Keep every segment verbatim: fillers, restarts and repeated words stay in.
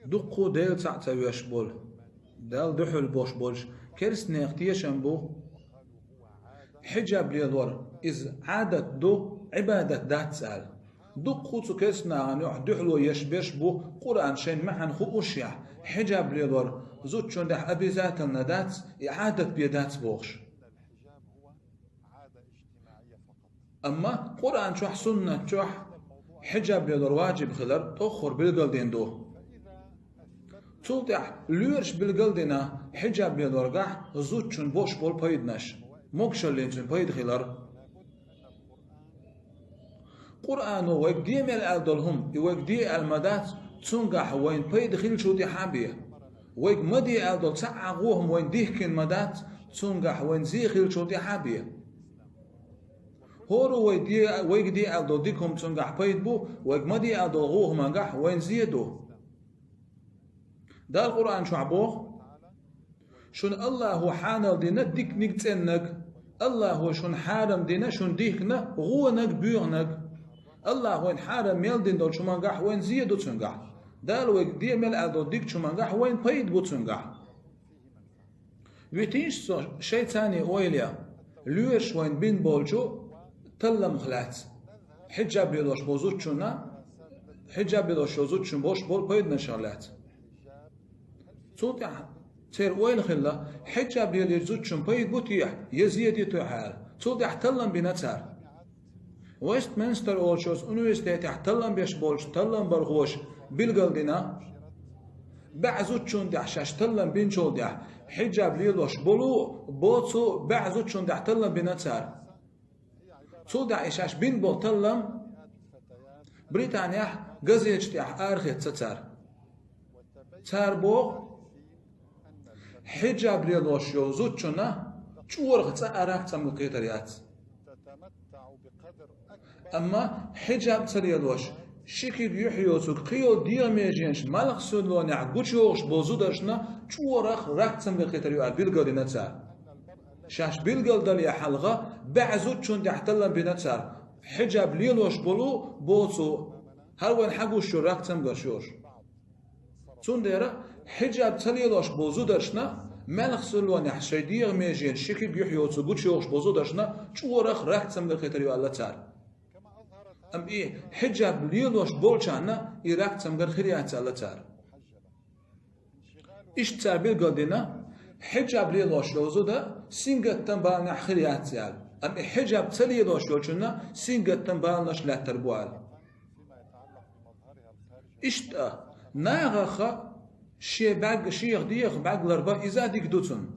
Дуккха Дела цхьаъ ца веш болу, Далла дуьхьал бош болчу керстанех тешам бу, хьиджаб лелор иза Ӏадат ду, Ӏибадат дац аьлла. Дуккха цу керстанахана юкъахь дуьхьало еш берш бу, Къуръан шайн маьӀна хуушшехь, хьиджаб лелор зудчун тӀехь обязательно дац, и Ӏадат бен дац бохуш. Амма Къуръан чохь, суннат чохь хьиджаб лелор ваджиб хилар тӀоххур билгалдина ду. Цул тӀаьхьа лоьраш билгалдина хьиджаб лелоргахь зудчун бош болу пайданаш, могушаллин цуьнан пайда хилар. Къуръано вайга де мел аьлла долу хӀума, и вайга де аьлла ма дац, цунгахь вайна пайда хиллачул тӀаьхьа бен. Вайга ма де аьлла долу цхьа а гӀо хӀума вайна дихкина ма дац, цунгахь вайна зе хиллачул тӀаьхьа бен. ХӀора вай де-, вайга де аьлла долу дика хӀума цунгахь пайда бу, вайга ма де аьлла долу гӀо хӀумангахь вайна зе ду. Дала Къуръан чохь боху: «Шуна Аллахо хьанал дина диканиг, цӀеннаг. Аллахо шуна хьарам дина шуна дихкина гӀонаг, боьгӀанаг». Аллахо вайна хьарам мел дина долчу хӀумангахь вайна зе ду цунгахь. Дала вайга де мел аьлла долу дикачу хӀумангахь вайна пайда бу цунгахь. Витийша со шайца ойла ян, лоьраш вайна бина болчу талламах лаьцна, хьиджаб лелош болу зудчунна, хьиджаб лелош йолу зудчун бош болу пайданашах лаьцна. Цул тӀаьхьа церан ойла хилла, хьиджаб лелийча зудчун пайда бу техьа, я зе ди техьа аьлла. Цул тӀаьхьа таллам бина цара. Вестминстер олучу университетехь таллам беш болчу талламбархоша билгалдина, бӀе зудчунна тӀехь шаьш таллам бинчул тӀаьхьа хьиджаб лелош болу, боцу бӀе зудчунна тӀехь таллам бина цара. Цул тӀаьхьа и шаьш бина болу таллам Британехь газеташ тӀехь арахецна цара. Цара боху, хьиджаб лелош йолу зудчунна чӀорах цкъа а рак-цамгар кхетар яц. Амма хьиджаб ца лелош, ши куьг юьхь йоцург кхин йолу дегӀан меженаш малхсиллонехь гучуйогӀуш болу зударшна чӀорах рак-цамгар кхетар ю аьлла билгалдина цара. Шаьш билгалдале хьалха бӀе зудчунна тӀехь таллам бина цара, хьиджаб лелош болу, боцу, хӀара вайна хьагуш йолу рак-цамгарш йолуш. Цундела хьиджаб ца лелош болу зударшна, малхсиллонехь шайн дегӀан меженаш ши куьг юьхь йоцург гучуйогӀуш болу зударшна чӀорах рак-цамгар кхетар ю аьлла цара. Амма и хьиджаб лелош болчарна и рак-цамгар хир яц аьлла цара. Иштта цара билгалдина, хьиджаб лелош йолу зуда сингаттам баланехь хир яц аьлла, амма и хьиджаб ца лелош йолчунна сингаттам баланаш лаьттар бу аьлла. Иштта нахаха шен бӀаьг, шех дегӀах бӀаьг ларбан иза а дика ду цунна.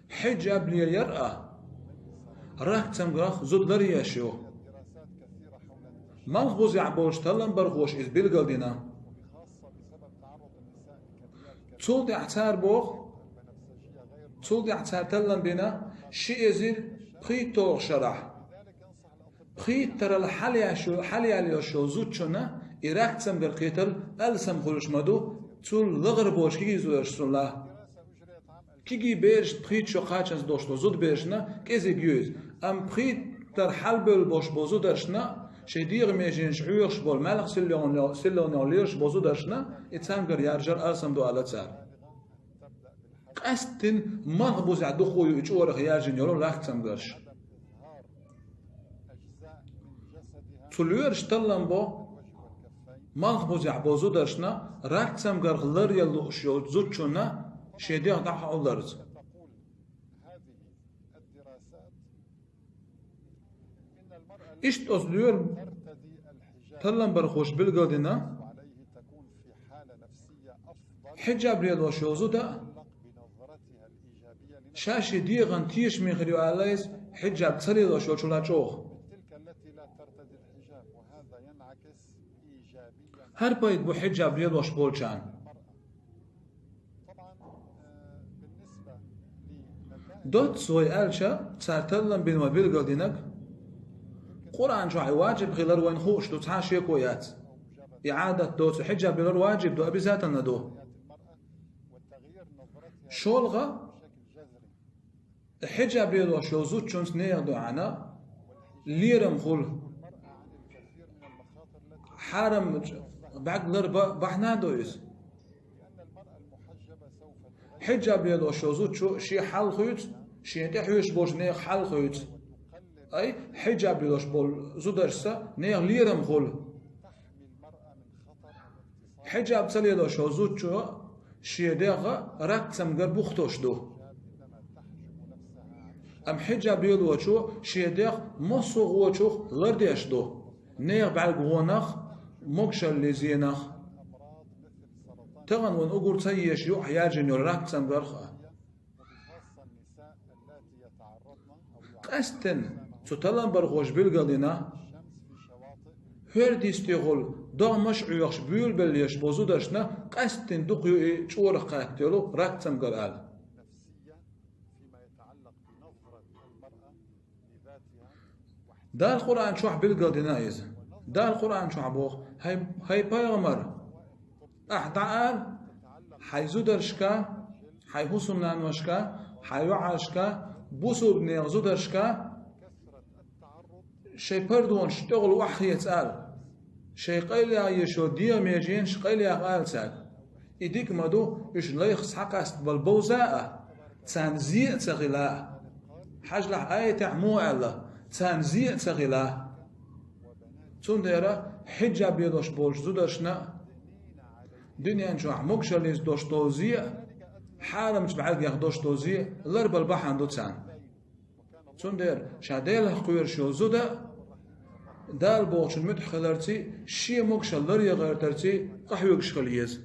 Хьиджаб лелаяр а рак-цамгарх зуда ларъеш ю. Малхбузехь болчу талламбархоша иза билгалдина. Цул тӀаьхьа цара боху, цул тӀаьхьа цара таллам бина ши эзар пхийтталгӀа шарахь. Пхийттаралла хьалаяьлла йо-, хьалаяьлла йолуш йолу зудчунна и рак-цамгар кхетар алсам хуьлуш ма ду, цул лахара болчу кегийзорашцунла. Кегий берашна пхийтта шо кхачанца долуш долу зудаберашна кӀезиг ю иза, амма пхийттара хьалабевлла болуш болу зударшна, шайн дегӀан меженаш Ӏоьхуш болу малхсиллонехь лелаш болу зударшна и цамгар яржар алсам ду аьлла цара. Къаьсттина малхбузехь дукха ю и чӀорах яржина йолу рак-цамгарш. Цу лоьраша таллам бо малхбузехь болу зударшна рак-цамгарх ларъян лууш йолчу зудчунна шен дегӀ дӀахьулларца. Иштта оцу лоьран талламбархоша билгалдина, хьиджаб лелош йолу зуда ша шен дегӀан тешаме хир ю аьлла иза, хьиджаб ца лелош йолчул а чӀогӀа. ХӀара пайда бу хьиджаб лелош болчарна. Доцца вай аьлча, цара таллам бина вай билгалдинарг, Къуръан чохь и ваджиб хилар вайна хууш ду, цхьа а шеко яц. И Ӏадат доцу, хьиджаб лелар ваджиб ду, обязательно ду. ШолгӀа, хьиджаб лелош йолу зудчуьнца нехан дуьхьа лерам хуьлу. хьарам бӀаьг лар ба-, бахьана а ду иза. Хьиджаб лелош йолу зудчо шен хьал хуьйцу, шен тӀехьоьжуш болчу нехан хьал хуьйцу. Ай, хьиджаб лелош болу зударшца нехан лерам хуьлу. Хьиджаб ца лелош йолу зудчо шен дегӀ ракцамгар бухтош ду. Амма хьиджаб лелочо шен дегӀ массо а гӀочух лардеш ду, нехан бӀаьрг гӀонах, могашаллин зенах. Тахана вайна уггар ца езаш юкъахь яьржина йолу ракцамгарх а. Къаьсттина цу талламбархоша билгалдина, хӀордан йистехула догӀмаш а Ӏоьхуш буьйлабелла еш болу зударшна къаьсттина дукха ю и чӀорах кхаьчна йолу ракцамгар аьлла. Дала Къуръан чохь билгалдина иза. Дала Къуръан чохь боху: «ХӀай, хӀай пайхамар, ахь дӀаала хьайн зударшка, хьайн хӀусамнаношка, хьайн йоӀаршка, бусулба нехан зударшка, шайн пардонаш тӀехула охьахеца ала, шайн къайлаяха езаш йолу дегӀан меженаш къайлаяха ала цаьрга». И дика ма ду, уьш лайх схьакъастабала бовза а, царна зе а ца хила а. Хьажалахь, аятехь муха аьлла: «Царна зе а ца хила». Цундела хьиджаб лелош болчу зударшна а дуьнен чохь могашаллица долуш долу зе а, хьарамчу бӀаьргех долуш долу зе а ларбала бахьана ду царна. Цундела ша Делах кхоьруш йолу зуда а, Дала бохучун муьтӀахь хиларций, шен могашалла ларъян гӀертарций къахьоьгуш хила еза.